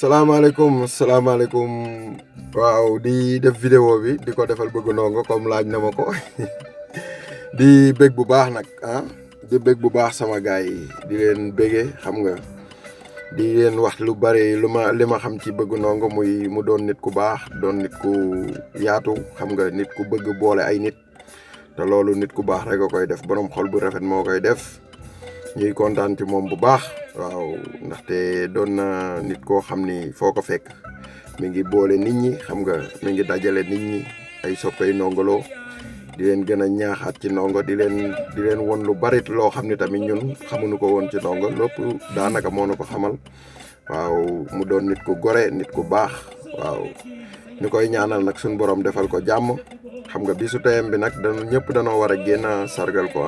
salaamaaleykum waaw di def vidéo bi di ko defal Beug Ndongo comme laaj na ma ko di bég bu baax nag di bég bu baax sama gaay yi di leen bégee xam nga di leen wax lu bari li ma xam ci Beug Ndongo mu doon nit ku baax doon nit ku yaatu xam nga nit ku bëgg boole ay nit te loolu nit ku baax rek a koy def borom xol bu rafet moo koy def ñuy kontaan ci moom bu baax waaw ndaxte doon na nit koo xam ni foo ko fekk mi ngi boole nit ñi xam nga mi ngi dajale nit ñi ay soppay Ndongo Lo di leen gën a ñaaxaat ci Ndongo di leen won lu bari loo xam ne tamit ñun xamuñu ko woon ci Ndongo lépp daanaka moo na ko xamal waaw mu doon nit ku gore nit ku baax waaw ñu koy ñaanal nag suñu borom defal ko jàmm xam nga bisu teyam bi nag ñëpp danoo war a génn sargal ko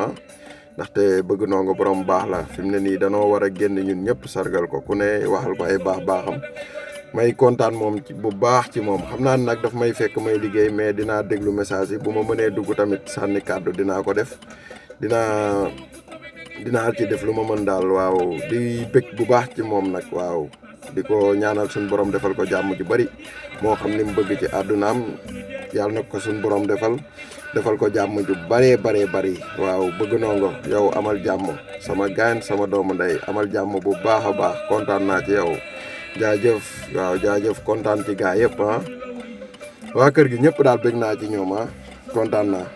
ndaxte Beug Ndongo borom baax la fi mu ne nii danoo war a génn ñun ñëpp sargal ko ku ne waxal ko ay baaxam may kontaan moom bu baax ci moom xam naa nag daf may fekk may liggéey mais dinaa déglu message yi bu ma mënee dugg tamit sànni kàddu dinaa ko def dinaa ci def lu ma mën daal waaw di bëgg bu baax ci moom nag waaw di ko ñaanal suñu borom defal ko jàmm ju bari moo xam ni mu bëgg ci àddunaam yàlla na ko suñu borom defal ko jàmm ju bari waaw Beug Ndongo yow amal jàmm sama gaañ sama doomu ndey amal jàmm bu baax a baax kontaan naa ci yow jaajëf waaw jaajëf kontaan ci gaa yëpp waa kër gi ñëpp daal bëgg naa ci ñoom kontaan naa